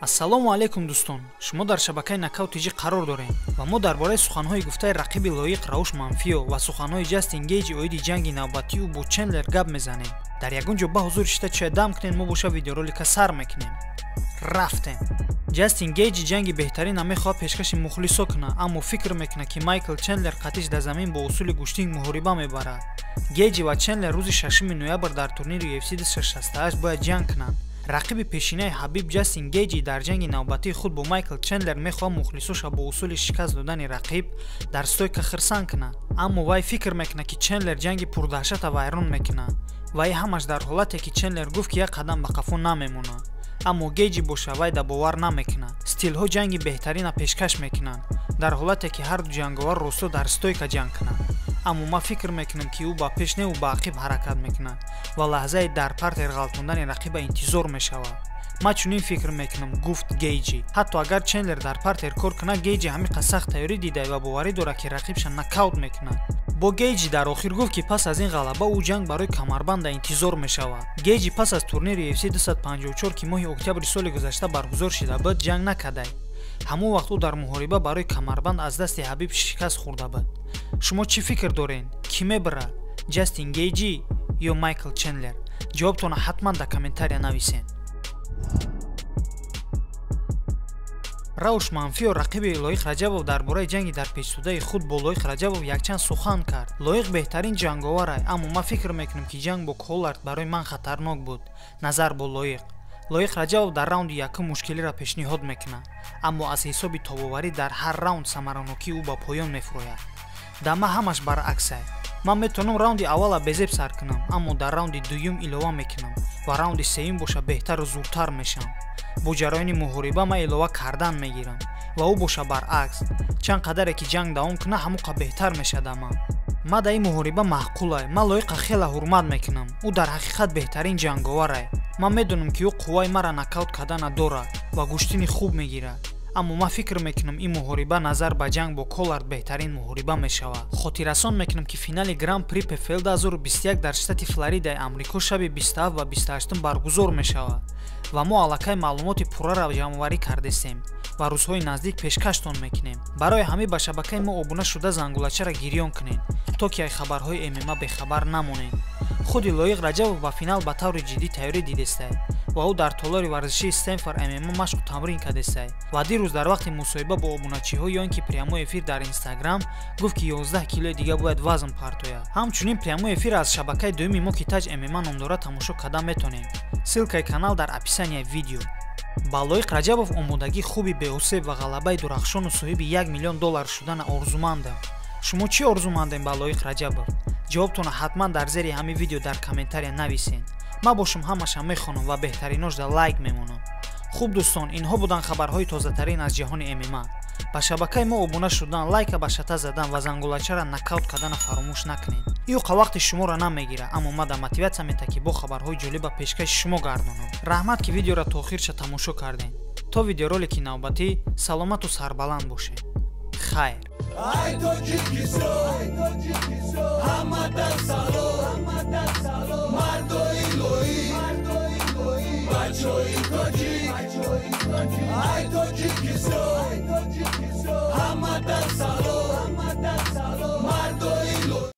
Ассалому алайкум дӯстон, шумо дар шабакаи Нокаут ТЖ қарор дорем ва мо дар бораи суханҳои гуфтаи рақиби Лоиқ Рауш Манфио ва суханҳои Ҷастин Гейҷи оиди ҷанги навбатии ӯ бо Чендлер гап мезанем. Дар ягон ҷо ба ҳузур шита чай дам кунем, мо боша видеоролика сар мекунем. Рафтем. Ҷастин Гейҷи ҷанги беҳтарина мехоҳад пешкаши мухлисо кунад, аммо фикр мекунад, ки Майкл Чендлер қатиш дар замин бо усули гӯштинг муҳориба мебарад. Гейҷи ва Чендлер рӯзи 6 ноябр дар турнири UFC 268 бояд ҷанг кунанд. Рақиби пешинаи Ҳабиб Ҷастин Гейҷи дар ҷанги навбатии худ бо Майкл Чендлер мехоҳад мухлисоша бо усули шикаст додани рақиб дар стойка хирсанд кунад, аммо вай фикр мекунад, ки Чендлер ҷанги пурдаҳшата вайрон мекунад. Вай ҳамаш дар ҳолате, ки Чендлер гуфт, ки як қадам ба қафо намемонад. Аммо Гейҷи боша вай да бовар намекунад. Стилҳо ҷанги беҳтарина пешкаш мекунанд, дар ҳолате, ки ҳарду ҷанговар росто дар стойка ҷанг кунанд. Аммо ман фикр мекунам, ки ӯ ба пеш не, ӯ ба ақиб ҳаракат мекунад ва лаҳзаи дар партер ғалтондани рақиба интизор мешавад. Ман чунин фикр мекунам, гуфт Гейҷи. Ҳатто агар Чендлер дар партер кор кунад, Гейҷи ҳамиқа сахт тайёрӣ дида ва боварӣ дорад, ки рақибша нокаут мекунад. Бо Гейҷи дар охир гуфт, ки пас аз ин ғалаба ӯ ҷанг барои камарбанда интизор мешавад. Гейҷи пас аз турнири UFC 254, ки моҳи октябри соли гузашта баргузор шида буд, ҷанг накардай. Ҳамон вақт ӯ дар муҳориба барои камарбанд аз дасти Ҳабиб шикаст хӯрда буд. Шумо чӣ фикр доред? Кӣ мебарад? Ҷастин Гейҷи ё Майкл Чендлер? Ҷавобтонро ҳатман дар комментария нависед. Рауш Манфио, рақиби Лоиқ Раҷабов, дар бораи ҷанги дар пешсудаи худ бо Лоиқ Раҷабов якчанд сухан кард. Лоиқ беҳтарин ҷанговарай, аммо ман фикр мекунам, ки ҷанг бо Коллард барои ман хатарнок буд назар бо Лоиқ. Лоиқ Раҷабов дар раунди якум мушкилиро пешниҳод мекунад, аммо аз ҳисоби тобоварӣ дар ҳар раунд самаранокии ӯ ба поён мефурӯяд. Дар ман ҳамаш баръаксай. Ман метавонам раунди аввала безеб сар кунам, аммо дар раунди дуюм илова мекунам ва раунди сеюм боша беҳтару зудтар мешавам. Бо ҷараёни муҳориба ман илова кардан мегирам ва ӯ боша баръакс. Чанд қадаре ки ҷанг давом кунад, ҳамоқа беҳтар мешавад ман. Ман дар ин муҳориба маъқулай. Ман Лоиқа хеле ҳурмат мекунам. Ӯ дар ҳақиқат беҳтарин ҷанговарай. Ман медонам, ки ӯ қувваи маро нокаут кардана дорад ва гӯштини хуб мегирад. Аммо ман фикр мекунам, ин муҳориба назар ба ҷанг бо Коллард беҳтарин муҳориба мешавад. Хотиррасон мекунам, ки финали Гран При ПФЛ 2021 дар штати Флоридаи Амрико шаби 27 ва 28 баргузор мешавад ва мо аллакай маълумоти пурраро ҷамъоварӣ кардесем ва рӯзҳои наздик пешкаштон мекунем. Барои ҳамин ба шабакаи мо обуна шуда зангулачаро гирён кунед, то ки ай хабарҳои ММА бехабар намонед. Худи Лоиқ Раҷабов ба финал ба таври ҷиддӣ тайёрӣ дидестай ва ӯ дар толори варзишии Стэнфорд ММА машқу тамрин кардестай ва дирӯз дар вақти мусоҳиба бо обуначиҳо ё ин ки прямой эфир дар Инстаграм гуфт, ки 11 килои дига бояд вазн партояд. Ҳамчунин прямой эфир аз шабакаи дуюми мо, ки Таҷ ММА ном дорад, тамошо карда метонем. Ссылкаи канал дар описанияи видео. Ба Лоиқ Раҷабов омодагии хуби беҳусеб ва ғалабаи дурахшону соҳиби 1 миллион доллар шудана орзумандам. Шумо чӣ орзумандем ба Лоиқ Раҷабов? Ҷавобтонро ҳатман дар зери ҳамин видео дар комментария нависед. Ман бошам ҳамаша мехонам ва беҳтаринош дар лайк мемонам. Хуб дӯстон, инҳо буданд хабарҳои тозатарин аз ҷаҳони ММА. Ба шабакаи мо обуна шудан, лайка ба шата задан ва зангулачаро нокаут кардана фаромӯш накунед. Иёқа вақти шуморо намегирад, аммо ман дар мотиватсия мета, ки бо хабарҳои ҷолиба пешкаши шумо гардонам. Раҳмат, ки видеоро то охирша тамошо кардем. То видеоролики навбатӣ саломату сарбаланд бошед. Хайр. Ай Тоҷикистон, ҳамада салом, мардои лоиқ, бачои тоҷик, ай Тоҷикистон.